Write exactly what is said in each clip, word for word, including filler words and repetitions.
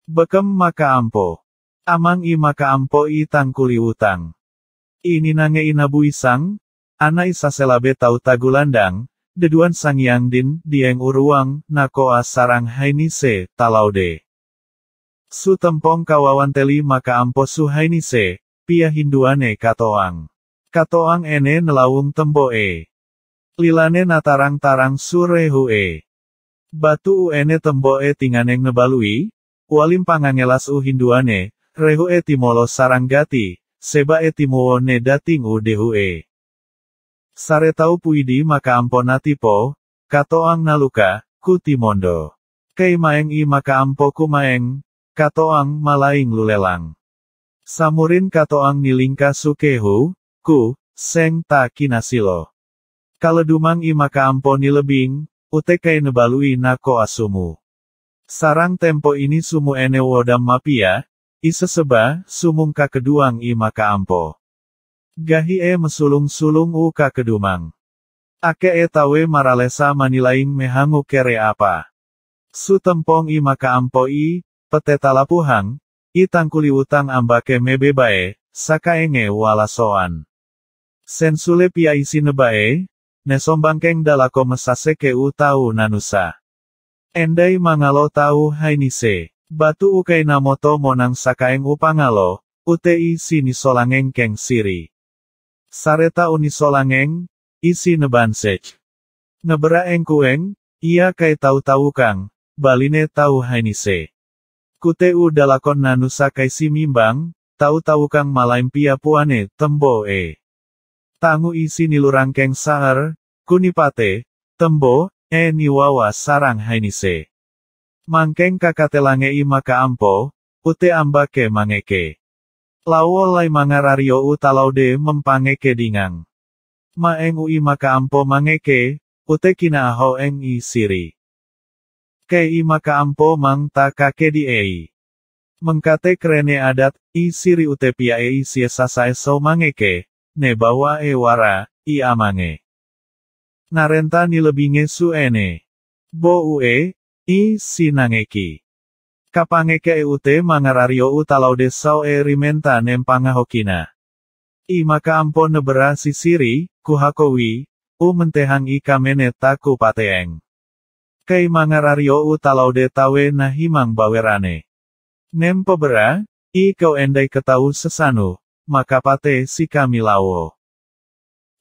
Bekem makaampo. Amang i makaampo i tangkuli utang. I ninange i nabuisang, ana i saselabe tau tagulandang, deduan sangiang din dieng uruang nakoa sarang hainise talaude. Su tempong kawawanteli makaampo su hainise, pia hinduane katoang. Katoang ene nelaung tembo e. Lilane natarang-tarang su rehu e. Batu u ene tembo e tinganeng nebalui, ualim pangangelas u hinduane, rehu e timolo sarang gati, seba e timuo ne dating u dehu e. Saretau puidi makaampo natipo, katoang naluka, ku timondo. Kei maeng i makaampo ku maeng, katoang malaing lulelang. Samurin katoang nilingka sukehu, ku, seng ta kinasilo. Kaledumang i makaampo nilebing, ute kei nebalui nakoa sumu. Sarang tempo ini sumu ene wodam mapia, i seseba, sumung kakeduang i makaampo. Gahi e mesulung-sulung u kakedumang. Ake e tawe maralesa manilaing mehangu kere apa. Su tempong i makaampo i, pete talapuhang, i tangkuli utang ambake mebebae, sakaenge walasoan. Sensule pia isi nebae, nesombangkeng dalako mesaseke u tau nanusa. Endai mangalo tau hainise, batu ukai namoto monang sakaeng upangalo, ute isi nisolangeng keng siri. Sareta u nisolangeng, isi nebansej. Nebera engkueng, ia kai tau-taukang, baline tau hainise. Kute u dalakon nanusa kai si mimbang, tau-taukang malaim pia puane tembo e. Tangu isi nilurangkeng saer, kunipate, tembo, e niwawa sarang hainise. Mangkeng kakatelange i makaampo, ute ambake mangeke. Lawo lai mangarario u talaude mempangeke dingang. Maeng u i makaampo mangeke, ute kina aho eng i siri. Kei i makaampo mang ta kakedi ei. Mengkate krene adat, i siri ute pia e i sie sasae so mangeke, ne bawa e wara, i amange. Narenta nilebinge su ene. Bo u e, i si nangeki. Kapangeke e ute mangarario u talaude sao e rimenta nempangahokina. I makaampo nebera si siri, kuhakowi, u mentehang i kamene taku pateeng. Kei mangarario u talaude tawe nahimang bawerane. Nempebera, i kau endai ketau sesanu, makapate si kami lawo.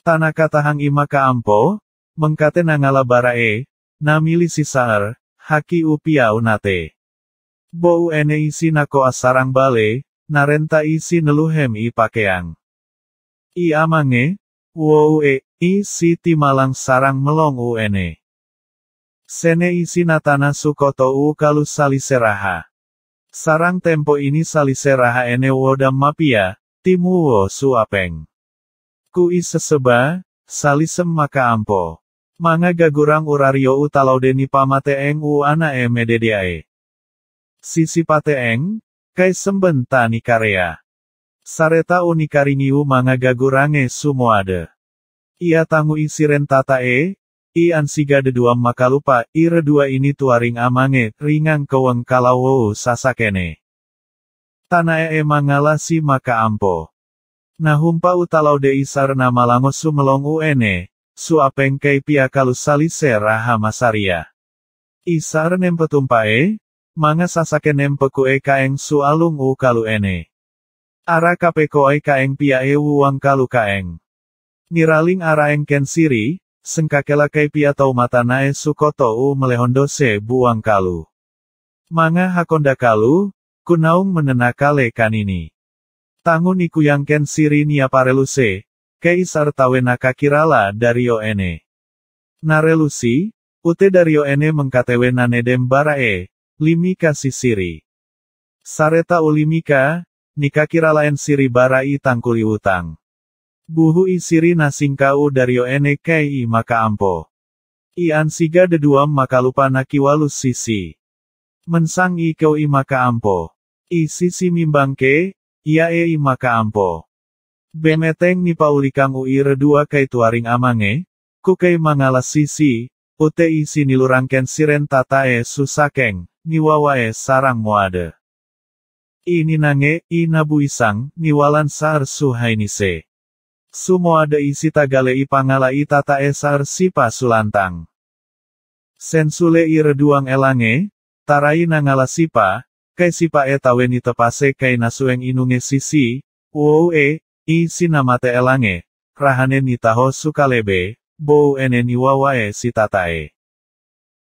Tana katahang i makaampo, mengkate nangala bara e, namili si saer, haki u pia unate. Bo u ene isi nako asarang bale, narenta isi neluhem i pakeang. I amange, wo u e, isi timalang sarang melong u ene. Sene isi natana sukoto u kalu saliseraha. Sarang tempo ini saliseraha ene wodam mapia, timu wo su apeng. Ku i seseba, salisem makaampo. Manga gagurang urario u talaude ni pamateeng u ana e mededia e. Sisi pateeng, kai semben tani karea. Sareta u nikaringi u manga gagurange sumoade. Ia tangu i siren tata e, i ansiga deduam makalupa, i redua ini tuaring amange, ringang keweng kalawo u sasakene. Tana e e mangala si makaampo. Nahumpa u talaude isar namalango su melong u ene, su apeng kei pia kalu salise raha masaria. Isar nempetumpa e, manga sasake nempeku e kaeng su alung u kalu ene. Ara kape koai kaeng pia e wuang kalu kaeng. Niraling araeng ken siri, sengkakela kai pia tau matanae sukoto u melehondose buang kalu. Manga hakonda kalu, kunaung menena kale kanini. Tangu ni kuyang ken siri nia pareluse, ke isar tawe nakakirala dario ene. Narelusi, ute dario ene mengkatewe nanedem bara e, limika si siri. Sareta ulimika, nikakiralaen siri bara i tangkuli utang. Buhu i siri nasingka u dario ene kei i makaampo. I ansiga deduam makalupa nakiwalu sisi. Mensang i keu i makaampo. I sisi mimbang ke, ia e i makaampo. Bemeteng ni paulikang u i redua kei tuaring amange, ku kei mangala sisi, ute i sinilurangken siren tata e susakeng, niwawa e sarang moade. I ninange, i nabuisang, niwalan saer su hainise. Sumoa de i si tagale i pangala i tatae saer sipa sulantang. Sen sule i reduang elange, tarai nangala sipa, kai sipa e tawe ni tepase kai nasueng inunge sisi, uou e, i si namate elange, rahane ni taho sukalebe, bou ene ni wawae si tatae.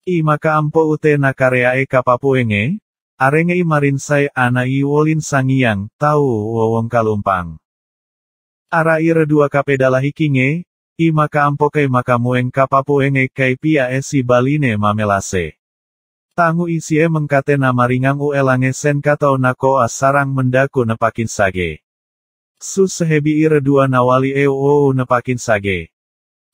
I makaampo ute nakarea e kapapuenge, arenge i marinsai ana i wolin sangiang, tau wowong kalumpang. Ara i redua kapedala hikinge, i makaampo kai makamueng kapapuenge kai pia e si baline mamelase. Tangu isie mengkate namaringang u elange sen katau nakoa sarang mendaku nepakin sage. Su sehebi i redua nawali e wou nepakin sage.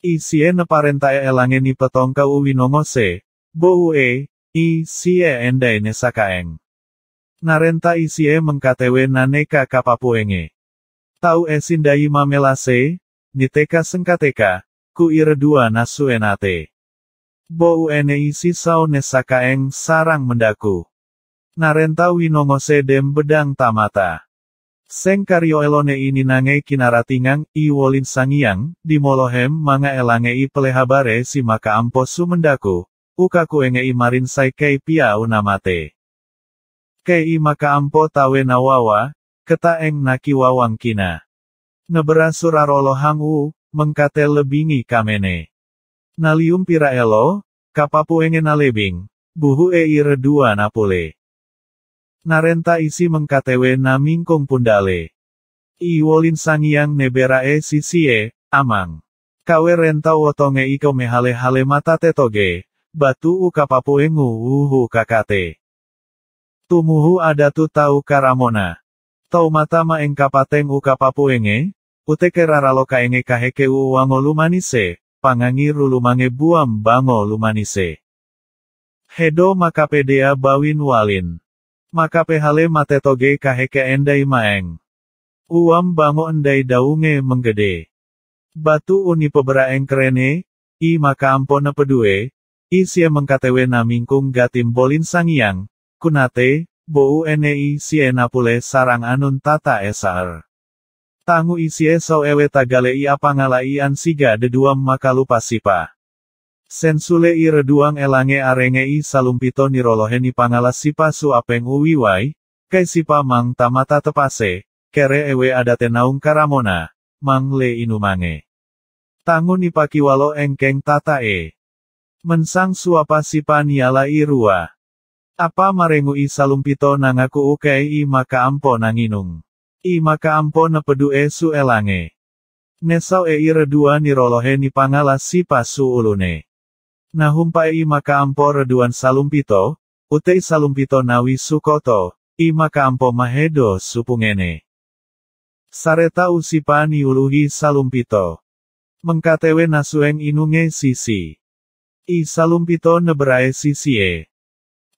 Isie neparenta e elange ni petongka u winongose, bou e, isie endai nesakaeng. Narenta isie mengkatewe naneka kapapuenge. Tau e sindai mamelase, niteka sengkateka, ku i redua nasuenate. Bou ene isi sau nesakaeng sarang mendaku. Narenta winongose dem bedang tamata. Seng kario elone i ninange kinaratingang i wolin sangiang, di molohem manga elange i pelehabare si makaampo sumendaku, ukakuenge i marinsai kai pia unamate. Kai i makaampo tawe nawawa, ketaeng nakiwawang kina. Nebera surarolohang u, mengkate lebingi kamene. Nalium pira elo, kapapuenge nalebing, buhu e i redua napule. Narenta isi mengkatewe namingkong pundale. I wolin sangiang nebera e sisie, amang. Kawe renta wotonge iko mehale-hale matate toge, batu u kapapuengu uhu kakate. Tumuhu adatu tau karamona. Tau mata maeng kapateng u kapapuenge, uteke raralokaenge kaheke u wango lumanise, pangangi rulumange buam bango lumanise. Hedo makapedea bawin walin. Makapehale matetoge kaheke endai maeng. Uam bango endai daunge menggede. Batu uni peberaeng kerene, i makaampo nepedue, isie mengkatewe namingkung gatim bolin sangiang, kunate, bou ene isie napule sarang anun tata esaer. Tangu isie sau ewe tagale i apangala i ansiga deduam makalupa sipa. Sen sule i reduang elange arenge i salumpito ni rolohe ni pangala sipa su apeng uwiwai, kai sipa mang tamata tepase, kere ewe adate naung karamona, mang le inumange. Tangu ni pakiwalo engkeng tata e. Mensang suapa sipa niala i rua. Apa marengu i salumpito nangaku ukai i makaampo nanginung. I makaampo nepedu e su elange. Nesau e i redua ni rolohe ni pangala sipa su ulune. Nahumpa e i makaampo reduan salumpito, ute i salumpito nawi sukoto, i makaampo mahedo supungene. Sareta usipa ni uluhi salumpito. Mengkatewe nasueng inunge sisi. I salumpito neberae sisie.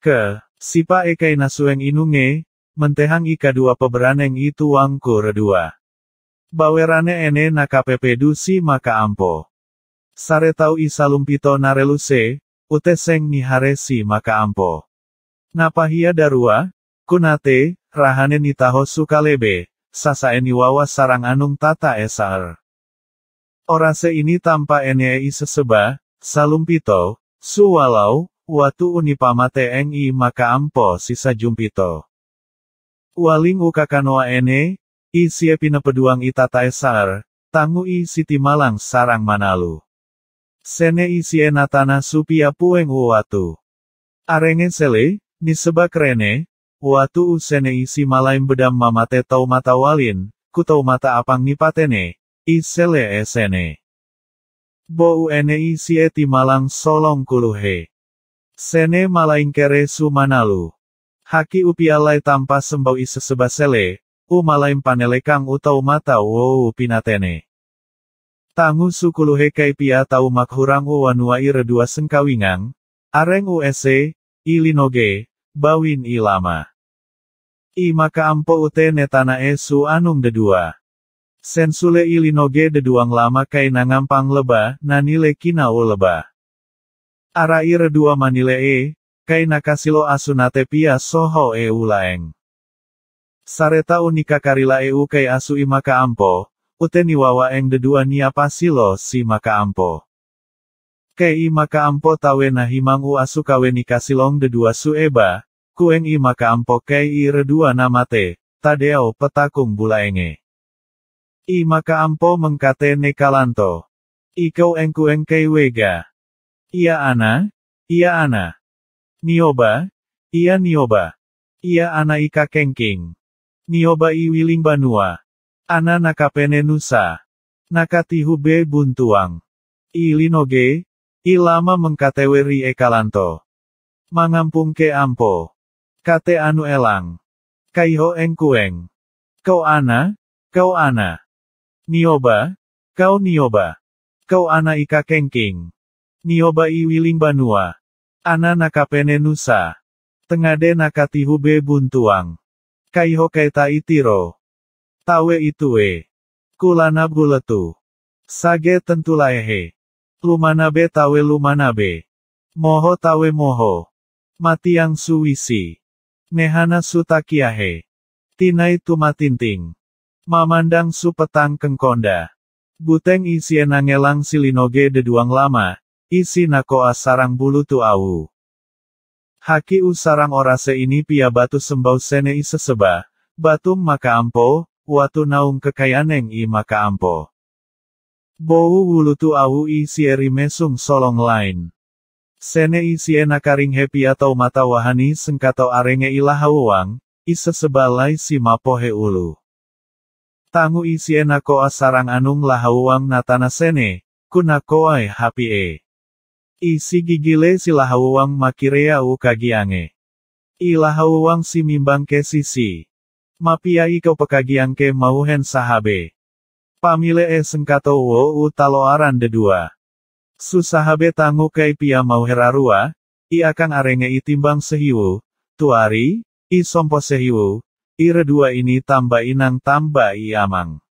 Ke, sipa ekai nasueng inunge, mentehang i kadua peberaneng i tuangku redua. Bawerane ene nakapepedu si makaampo. Saretau i salumpito nareluse, uteseng ni hare si makaampo. Napahia darua, kunate, rahane ni taho sukalebe, sasae ni wawa sarang anung tata esaer. Orase ini tampa ene i seseba, salumpito, suwalau, watu uni pamate eng i makaampo si sajumpito. Waling ukakanoa ene, isie pinepeduang i tata esaer, tangu i siti malang sarang manalu. Sene isie natana supia pueng u watu. Arenge sele, ni sebak rene, watu u sene isi malaim bedam mamate tau mata walin, ku tau mata apang ni patene, i sele e sene. Bo u ene isie ti malang solong kuluhe. Sene malaing kere su manalu. Haki upialai tampa sembau i seseba sele, u malaim panelekang u tau mata wo u pinatene. Tangu sukuluhe kai pia tau makhurang u wanua i redua sengkawingang, areng u ese, i linoge, bawin i lama. I makaampo ute netana e su anung dedua. Sen sule i linoge deduang lama kai nangampang leba, nanile kina u leba. Ara i redua manile e, kai nakasilo asunate pia soho e ulaeng. Sareta u nikakarilae u kai asu i makaampo, u te niwawa eng dedua niapa silo si makaampo. Kai i makaampo tawe nahimang u asu kawe nikasilong dedua su eba, kueng i makaampo kai i redua namate, tadeau petakung bulaenge. I makaampo mengkate ne kalanto. Ikau eng kueng kai wega. Ia ana, ia ana. Nioba, ia nioba. Ia ana i kakengking. Nioba i wiling banua. Ana nakapene nusa. Nakatihu be buntuang. I linoge, i lama mengkate weri e kalanto. Mangampung ke ampo. Kate anu elang. Kaiho eng kueng. Kau ana, kau ana. Nioba, kau nioba. Kau ana i kakengking. Nioba i wiling banua. Ana nakapene nusa. Tengade nakatihu be buntuang. Kaiho kaita itiro. Tawe itue. Kulana buletu. Sage tentulaehe. Lumanabe tawe lumanabe. Moho tawe moho. Matiang su wisi. Nehana su takiahe. Tinai tumatinting. Mamandang su petang kengkonda. Buteng isi enangelang silinoge deduang lama, isi nakoa sarang bulutu au. Haki u sarang orase ini pia batu sembau sene i seseba, batu makaampo, watu naung kekayaneng i makaampo. Bou wulutu au isi eri mesung solong lain. Sene isi ena karing hepi atau mata wahani sengkato arenge i lahauang, i sesebalai si mapohe ulu. Tangu isi ena koa sarang anung lahauang natana sene, kuna koai hapi e. Isi gigile si lahauang makirea u kagiange. I lahauang si mimbang ke sisi. Mapia ikau pekagiang ke mauhen sahabe. Pamile e sengkato wo u taloaran dedua. Su sahabe tangu kai pia mauhe rarua, i akang arenge i timbang sehiu, tuari, i sompo sehiu, i redua ini tamba inang tamba i amang.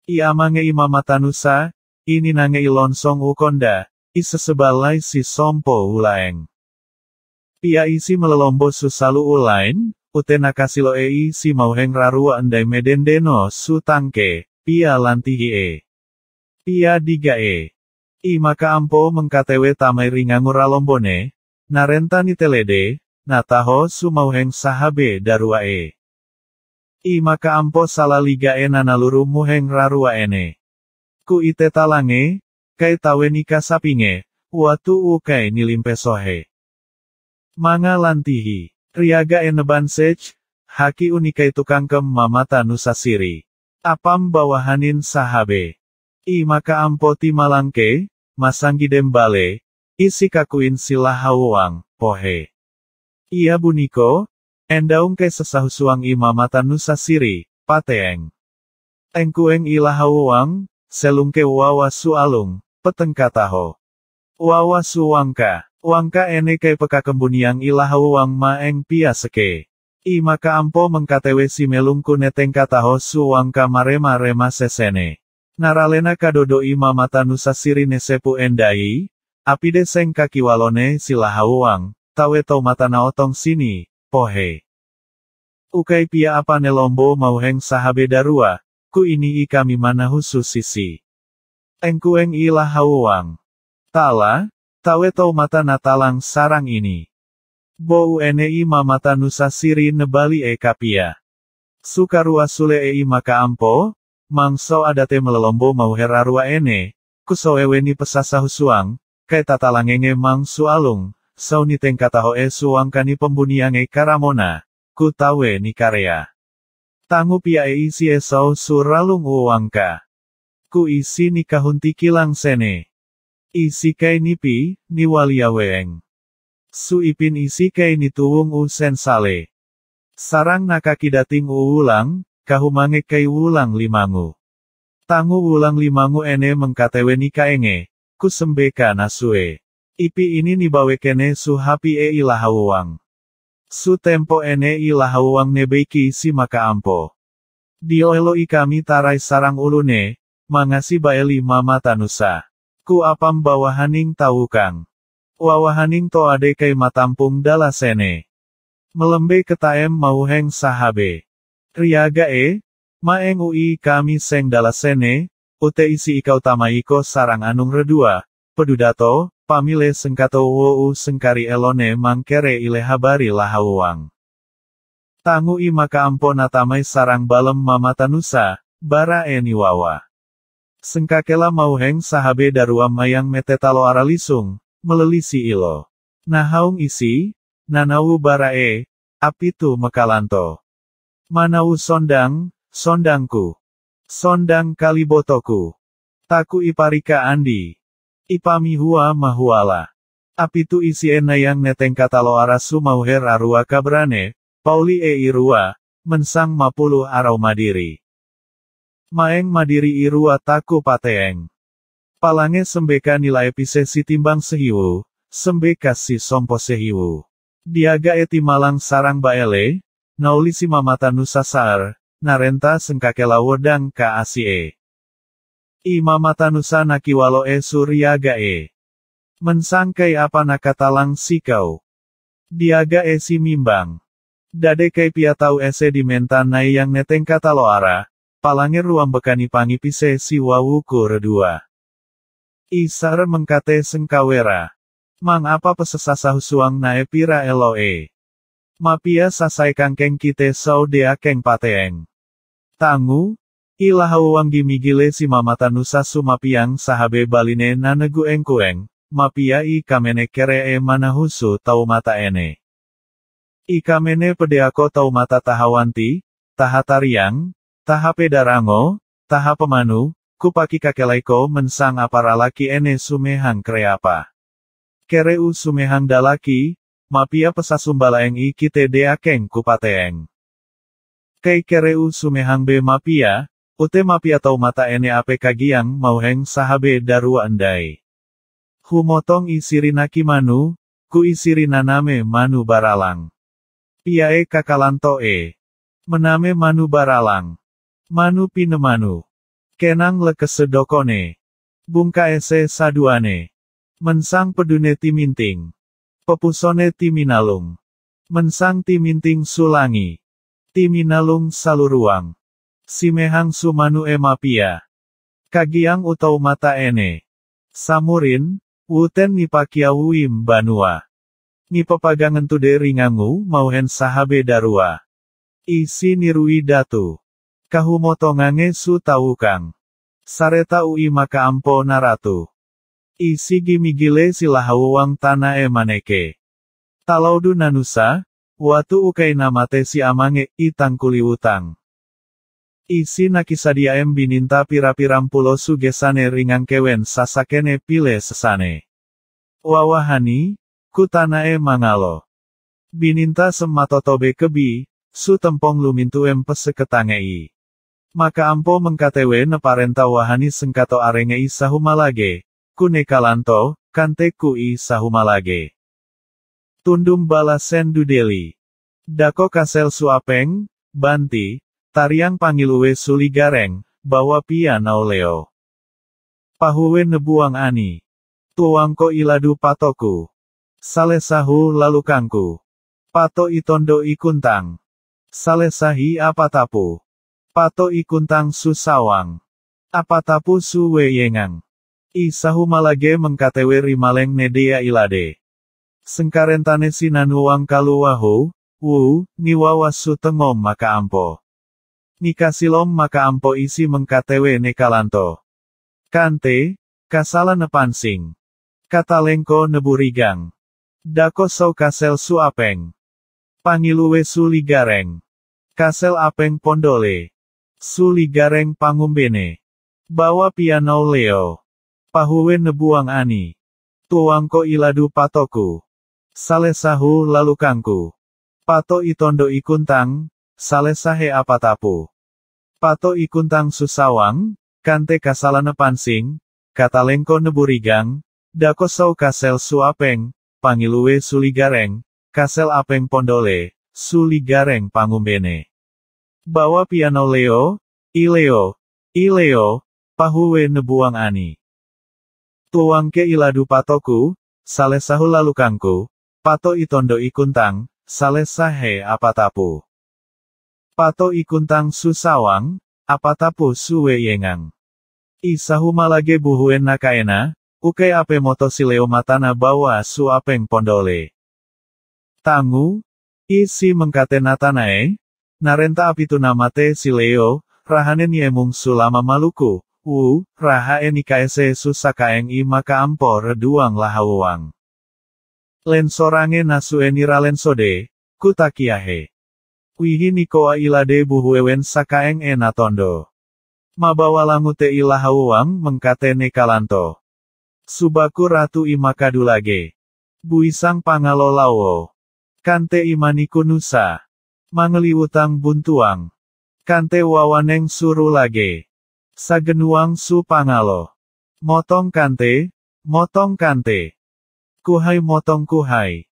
I amange i mamatanusa, i ninange i lonsong ukonda, i sesebalai si sompo ulaeng. Pia isi melelombo susalu ulain, utena kasilo e isi mauheng rarua endai medendeno su tangke, pia lantihi e. Pia diga e. I makaampo mengkatewe tamai ringangu ralombone, narentani telede, nataho su mauheng sahabe darua e. I makaampo sala liga e nanaluru muheng rarua ene. Ku ite talange, kai taweni kasapinge, watu u kai nilimpesohe. Manga lantihi, riaga ene bansech, haki unikai tukangkem mamata nusa siri. Apam bawahanin sahabe. I makaampo ti malangke, masanggidem bale, isi kakuin sila hauang, pohe. Ia buniko, endaung ke sesahusuang i mamata nusa siri, pateeng. Engkueng i lahauang, selungke wawa su alung, petengkataho. Wawa su wangka, wangka ene ke pekakembuniang i lahauang maeng pia seke. I makaampo mengkatewe si melungku netengkataho su wangka marema-rema sesene. Naralena kadodo i mamata nusa siri nesepu endai, apide seng kakiwalone si lahauang, tawe tou mata naotong sini, pohe. Ukai pia apane lombo mauheng sahabe darua, ku ini i kami manahusu sisi. Engkueng i lahauang. Tala, tawe tou mata natalang sarang ini. Bou ene i mamata nusa siri nebali e kapia. Sukarua sule e i makaampo, mangso adate melelombo mauhe rarua ene, kusoeweni pesasahusuang, kai tatalangenge mangsu alung, sau nitengkataho e suang kani pembuniange karamona, ku tawe nikarea. Tangu pia e isi e sau suralung uangka. Ku isi nikahunti kilang sene. Isi kai nipi, niwalia weeng. Su ipin isi kai nituwung u sensale. Sarang nakakidating u wulang, kahumange kai wulang limangu. Tangu wulang limangu ene mengkatewe nikaenge, kusembeka nasue. Ipi ini nibawekene su hapi e i lahauang. Su tempo ene i lahauang nebeiki si makaampo. Dio elo i kami tarai sarang ulune, mangasi baeli mamata nusa. Ku apam bawahaning taukang. Wawahaning toade kai matampung dala sene. Melembe ketaem mauheng sahabe. Riaga e, maeng ui kami seng dalasene, ute isi ikau tamaiko sarang anung redua, pedudato, pamile sengkato wou sengkari elone mangkere ile habari lahawang. Tangu i makaampo natamai sarang balem mamatanusa, bara e ni wawa. Sengkakela mauheng sahabe daruam mayang metetalo aralisung, melelisi ilo. Nahaung isi, nanawu bara e, apitu mekalanto. Manawu sondang, sondangku. Sondang kalibotoku. Taku iparika andi. Ipami hua mahuala. Apitu isi enayang neteng katalo arasu mauher arua kabrane, pauli e irua, mensang mapulu arau madiri. Maeng madiri irua taku pateeng. Palange sembeka nila epise si timbang sehiwu, sembeka si sompo sehiwu. Diaga eti malang sarang baele, nauli si mamata nusa saer, narenta sengkakela wodang ka asi e. I mamata nusa nakiwalo e suriaga e. Mensangkai apa nakatalang sikau. Diaga e si mimbang. Dade kai pia tau ese di menta nai yang neteng katalo ara, palange ruang bekani pangipise si wawuku redua. Isar mengkate sengkawera. Mang apa pesesasa husuang nae pira elo e. Mapia sasai kangkeng kite sau deakeng pateeng. Tangu, ilahawang gimigile si mamata nusa su mapiang sahabe baline nanegu engkueng, mapia i kamene kere e manahusu tau mata ene. I kamene pedeako tau mata tahawanti, tahatariang, tahapedarango, tahapemanu, kupaki kakelaiko mensang aparalaki ene sumehang kreapa. Kereu sumehang dalaki, mapia pesasumbalaeng i kite deakeng kupateeng. Kai kereu sumehang be mapia, ute mapia tau mata ene ape kagiang mauheng sahabe darua endai. Humotong isiri naki manu, ku isiri naname manu baralang. Pia e kakalanto e. Mename manu baralang. Manu pine manu. Kenang lekese dokone. Bungka ese saduane. Mensang pedune timinting. Pepusone timinalung. Mensang timinting sulangi. Timinalung saluruang. Simehang sumanu e mapia. Kagiang utau mata ene. Samurin, wuten nipakia wuim banua. Nipapagangen tude ringangu mauhen sahabe darua. Isi nirui datu. Kahumotongange su taukang. Sareta ui makaampo naratu. Isi gimigile si lahawang tana e maneke. Talaudu nanusa, watu ukai namate si amange itang kuliutang. Isi nakisadiaem bininta pirapirampulo sugesane ringang kewen sasakene pile sesane. Wawahani, kutana e mangalo. Bininta sematotobe kebi, su tempong lumintuem peseketangei. Makaampo mengkatewe neparenta wahani sengkato arengei sahumalage, kune kalanto, kante ku i sahumalage. Tundum balasen dudeli. Dako kasel suapeng, banti, tariang pangiluwe suligareng, bawa pia nauleo. Pahuwe nebuang ani. Tuangko iladu patoku. Salesahu lalukangku. Pato itondo ikuntang. Salesahi apatapu. Pato ikuntang susawang. Apatapu suweyengang. Isahumalage mengkatewe rimaleng nedea ilade. Sengkarentane sinanuang kaluwahu, wu, niwawa sutengom makaampo. Nikasilom makaampo isi mengkatewe nekalanto. Kante, kasala nepansing. Katalengko neburigang. Dako sau kasel suapeng. Pangiluwe suligareng. Kasel apeng pondole. Suligareng pangumbene. Bawa pianau leo. Pahuwe nebuang ani. Tuangko iladu patoku. Salesahu lalukangku. Pato itondo ikuntang, salesahe apatapu. Pato ikuntang susawang, kante kasalane pansing, katalengko neburigang, dako sau kasel suapeng, pangiluwe suligareng, kasel apeng pondole, suligareng pangumbene. Bawa pianau leo, ileo, ileo, pahuwe nebuang ani. Tuangke iladu patoku, salesahu lalukangku, pato itondo ikuntang, salesahe apatapu. Pato i kuntang su sawang, apatapu su weyengang. I sahuma lage buhuen nakaena, ukey ape moto si Leo matana bawa su apeng pondole. Tangu, i si mengkate natanae, narenta apitu namate si Leo, rahanen yemung su lama maluku, u, rahaen i kaese su sakaeng i maka ampo reduang lahawang. Lensorange nasue nira lensode, kutakiahe. Wihi nikoa ilade buhuewen sakaeng e natondo. Mabawa langute i lahawang mengkate ne kalanto. Subaku ratu i makadu lage. Buisang pangalo lawo. Kante i maniku nusa. Mangeli utang buntuang. Kante wawaneng suru lage. Sagenuang su pangalo. Motong kante, motong kante. Kuhai motong kuhai.